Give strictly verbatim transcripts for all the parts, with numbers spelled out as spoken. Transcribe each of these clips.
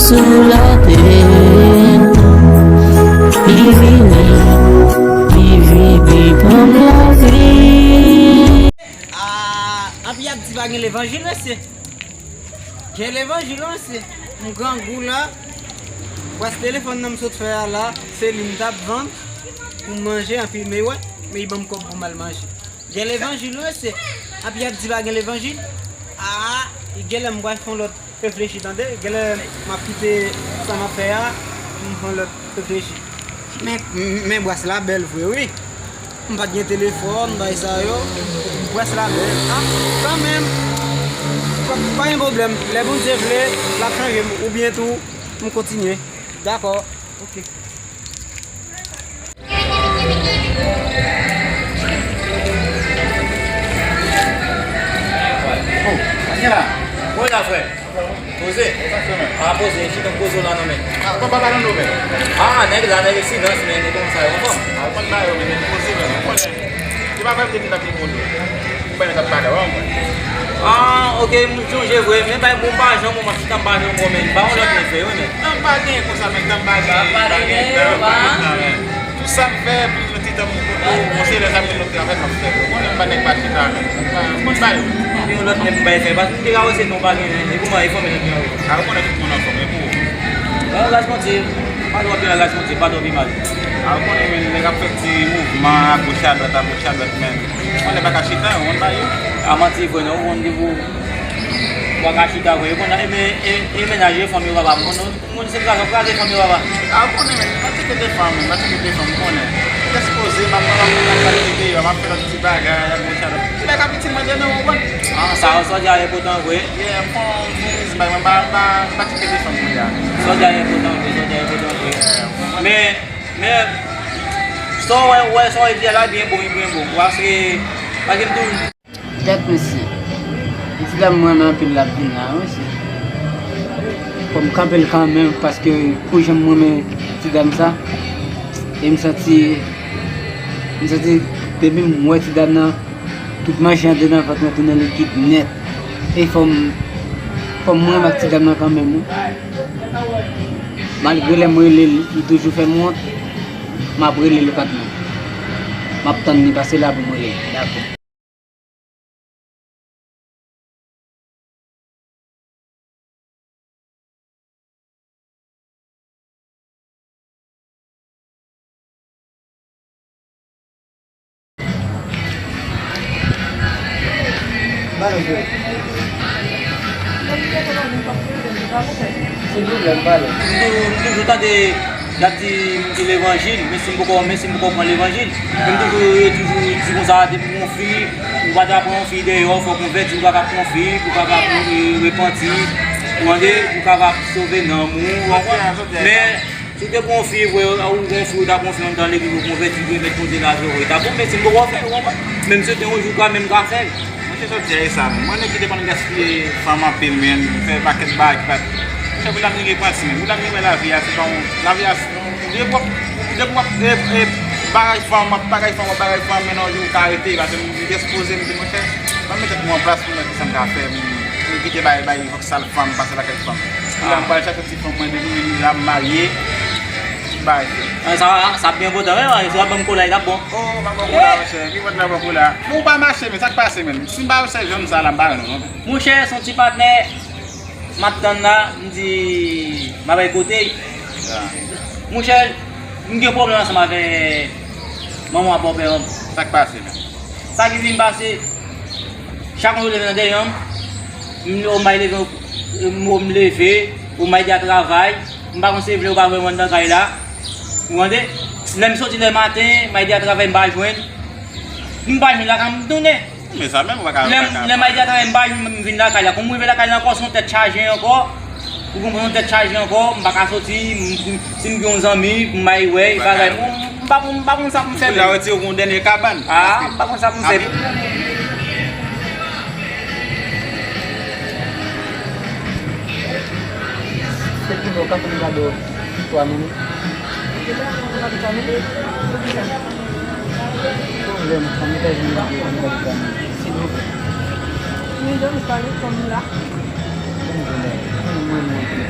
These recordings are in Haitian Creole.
Sou latè, li vini, li vini ban m lavi. Ah, anpi ap di pa gen levanjil, mesye. Gen levanjil, mesye. M grangou la. Pwès telefòn nan m sot fè a la, se li m t ap vann pou m manje, anpi men wè, men li ban m kòb pou m al manje. Gen levanjil, wi, mesye. Anpi ap di pa gen levanjil. Ah, genlè m pral fè yon lòt reflechi, tande. Genlè m ap kite sa m ap fè a, m fè yon lòt reflechi. Men, men bras la bèl vre, wi. M pa t gen telefòn, bay sa yo. Bras la bèl. Ah, kanmenm. Pa, pa gen pwoblèm. Lè Bondye vle, l ap chanje m. Oubyen tou, m kontinye. Dakò. Ok. Oh, Daniela. Mwen la, frè. Poze. A, poze. Chita poze w la nan men. A, papa pa nan nou men. A, nèg la, nèg eksilans, men, li konn sa yo anfòm. A, ou konn ba yo, men, men poze, men, ou konnen. Se pa vre, m te vin ap li konnen. Ou pa yon t ap pale, wè, mwen. A, ok, m sonje vre, men bay bon, m pa janm, mwen, m ap chita, m pa janm, mwen, men, m pa yon lòt nèg, vre, wi, men. Tan pa gen konsa, men, tan pa gen, pa gen, tan pa gen, tan, men. Tout sa m fè, plis yon ti tan m kote w, bon, se lè sa m gen lòt travay m ap fè. Ou konnen m pa nèg pa chita, men. M pa, m konn bay ou. Gen yon lòt nèg m bay fè, paske m te ka wè se nou pa gen, e kouman, e fòme nèg yo. A, ou konnen tout moun anfòm, e pou ou. Nan laj Bondye, pa twò pi nan laj Bondye, pa twò pi mal. A, ou konnen, men, nèg ap fè ti mouvman, agoch adwat, agoch adwat, men. Ou konnen pa ka chita, ou konn bay ou. A manti vre, non, ou konn depi ou pa ka chita vre, ou konnen, e, e, e mennaj, e fanm yo, papa, m konnen. Moun se kraze, kraze fanm yo, papa. A, ou konnen, men, pa tcheke de fanm, men, pa tcheke de fanm, ou konnen. Jès poze, m ap, m ap, m ap, m ap fè lòt ti bagay, ak moun sa, lòt. M pa ka piti mande non, ou konprann? A, sa, sa w di a enpòtan vre. Yeah, m fè yon touris, bay, mwen pa, pa, pa tcheke de fanm kounye a. Sa w di a enpòtan vre, sa w di a enpòtan vre. Men, men, sa w wè, wè, sa w di a la, byen bon, byen bon. Paske, paske m toujou Tèt mesye. Ti dam mwen renmen anpil l ap vin la, wi, mesye. Fò m kanpe l kanmenm, paske pou jan m renmen ti dam sa, e m santi, m santi, depi m wè ti dam nan, tout manje andedan vant mwen tounen likid nèt. E fò m, fò m renmen ak ti dam nan kanmenm, wi. Malgre lè m rele l, li toujou fè m wont, m ap rele l kanmenm. M ap tann li pase la pou m rele l. Dakò. Ba nou jwe. Se pwoblèm, ba nou. M tou-, m toujou tande y ap di m se levanjil, men si m poko, men si m poko pran levanjil. Men m toujou, yo toujou di konsa, depi w gon fi, ou pa ta pran yon fi deyò, fòk ou konvèti, ou kapab pran yon fi, pou kapab, e, repanti, ou tande, pou kapab sove nanm ou, ou konprann? Men, si w te pran yon fi vre, ou gon fi, ou ta pran yon fi anndan legliz, ou konvèti, ou remèt Bondye lavi w, e ta bon, men si m poko fè l, ou konprann? Men m swete yon jou kanmenm m ka fè l. Monchè, sa w di a e sa menm. Mwen, nèg ki te konn gaspiye fanm anpil, men, fè pakèt bagay ki pa t. Monchè, pou dam li repanti, men. Pou dam li wè lavi a, se pa yon, lavi a, depi w ap, depi w ap, e, e, bagay fanm, w ap bagay fanm, w ap bagay fanm, men nan yon jou ou ka rete, paske m te ekspoze, m di, monchè, ban m met tèt mwen an plas pou m wè kisa m ka fè, m, m kite bay, bay vòksal fanm, pase lakay fanm. Pou la, m pral chache ti fanm mwen, depi m vin la, m marye, tout bagay fèt. A, sa, sa ap byen enpòtan, wi, wi, si w ap ban m kola, l ap bon. Oh, pa ban kola, monchè, ki vant la ban kola. Men ou pa mache, men sa k pase, men. Si m pa wè sèl jèn sa la, m pa wè non, non. Monchè, se yon ti patnè m ap tann la, m di, m ap al kote l. Monchè, m gen pwoblèm ansanm avèk manman bòpè an. Sa k pase menm? Sa ki vin pase, chak yon leve nan dèyè m, m, m bay leve, m, m leve, m bay di a travay, m pa konn se vle ou pa vle m anndan kay la. Ou tande? Lè m soti lè maten, m bay di a travay, m pa jwenn. M pa jwenn lakay, m tounen. Men sa menm, ou pa ka, ou pa ka. Lè m, lè m al travay, m pa jwenn, m vin lakay la. Kòm m rive lakay la ankò, se yon tèt chaje ankò. Ou konprann, yon tèt chaje ankò, m pa ka soti, m, m, si m gen yon zanmi, m bay wè, bagay. M, m pa konn, m pa konn sa pou m fè menm. Ou la retire yon dènye kabann. A, m pa konn sa pou m fè. Se ki bò, ka fè m gade w. Twa minit. Pwoblèm, sa m bezwen mande yon vitamin, silvouplè. Mezanmi, pale fanm la. Mwen, mwen, mwen.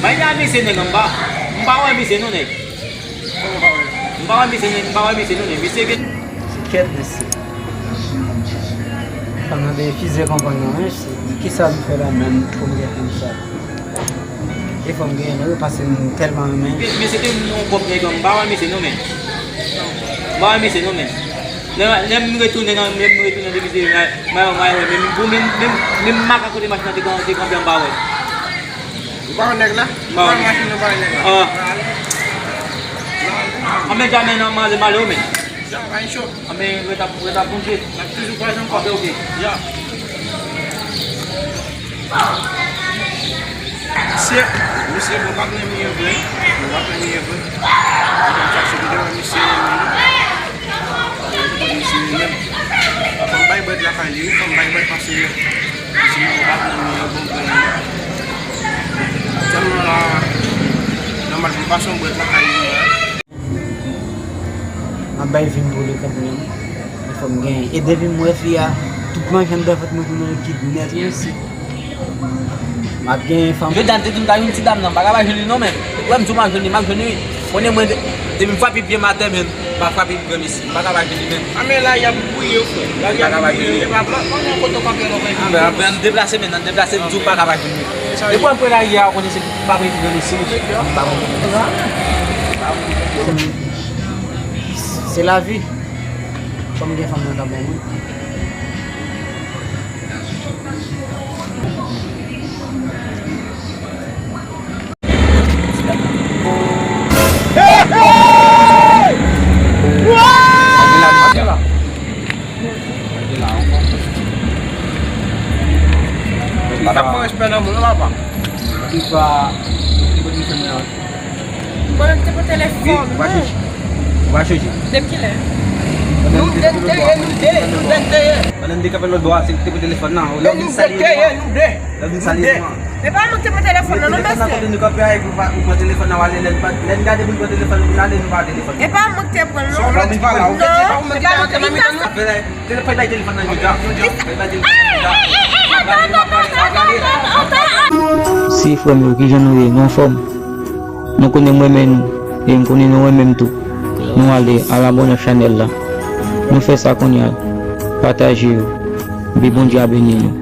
Mwen gen a mesye nèg an, m pa, m pa wè mesye non nèg. M pa wè mesye, m pa wè mesye non nèg. Mesye gen. Kèt mesye. Pandan de fize konprann nan men, se kisa m fè la menm pou m gen konn sa. E fò m genyen non, paske m tèlman renmen. Mesye te yon kòb nèg an, m pa wè mesye non men. M pa wè mesye non men. Lè, lè m retounen nan, lè m retounen nan depi se may, may, may, wè, men pou menm, menm, menm makak kote machin nan te kan-, te kanpe an pa wè. Ou pa wè nèg la? Ou pa wè machin nan, ou pa wè nèg la? Ah. Anben, Jamè nan male, male, ou men. Jan, pa gen cho. Anben, ret ap, ret ap Bondye. N ap toujou kwaze ankò. Ok, ok. Ya. Mesye, mesye, bon patnè m ye vre. Bon patnè m ye vre. Mwen chache videyo a mesye. Mesye li menm. Fò m bay brèd lakay li, wi, fò m bay brèd pase li. Mesye bon patnè m ye, bon grenn. Sèlman la, nòmal pou m pase yon brèd lakay li la. M ap bay vi m pou li kanmenm. Men fò m genyen. E depi m wè fi a, tout manje anndan vant mwen tounen likid nèt, wi, mesye. M ap genyen fanm. Jodi a, m te di m ta jwenn ti dam nan, m pa ka pa jwenn li non, men. Ou wè m di w m ap jwenn li, m ap jwenn li, wi. Konnen mwen, de-, depi m frape pye m atè, men, m pa frape pye granmesi, m pa ka pa jwenn li, men. A, men la, y ap bouyi yo, frè. La, y ap bouyi yo, e pa blan, konnen kote w kanpe la, w kanpe. Anben, anben, ann deplase, men, ann deplase, m di w m pa ka pa jwenn li. Depi w ap pran lari a, ou konnen se pa pran pye granmesi, wi. M pa pran pye granmesi. Se lavi. Fò m gen fanm nan kanmenm, wi. Ou t ap pran respè nan moun, papa. Mwen menm te pran telefòn ou. Ou pa chonje? Ou pa chonje? Depi kilè? Nou de, nou de, nou de, nou de, nou de. Pandan n te kanpe lòt bò a, se ou ki te pran telefòn nan. E nou de, nou de. Lè w vin salye nou an. E pa mwen ki te pran telefòn nan, non, mesye. Kote nou kanpe a, epi ou pa, ou pran telefòn nan, w ale, lè n pa, lè n gade moun pran telefòn, nou vin ale, nou pa telefòn. E pa mwen ki te pran l, non. Non, e pa mwen ki te pran l. Fè, fè bay telefòn nan jodi a. Fè bay telefòn nan jodi a. Si frè m yo, kijan nou ye? Nou anfòm? Nou konnen m renmen nou, e m konnen nou renmen m tou. Nou ale, al abòne ak chanèl la. Nou fè sa kounye a. Pataje yo. Epi Bondye a beni nou.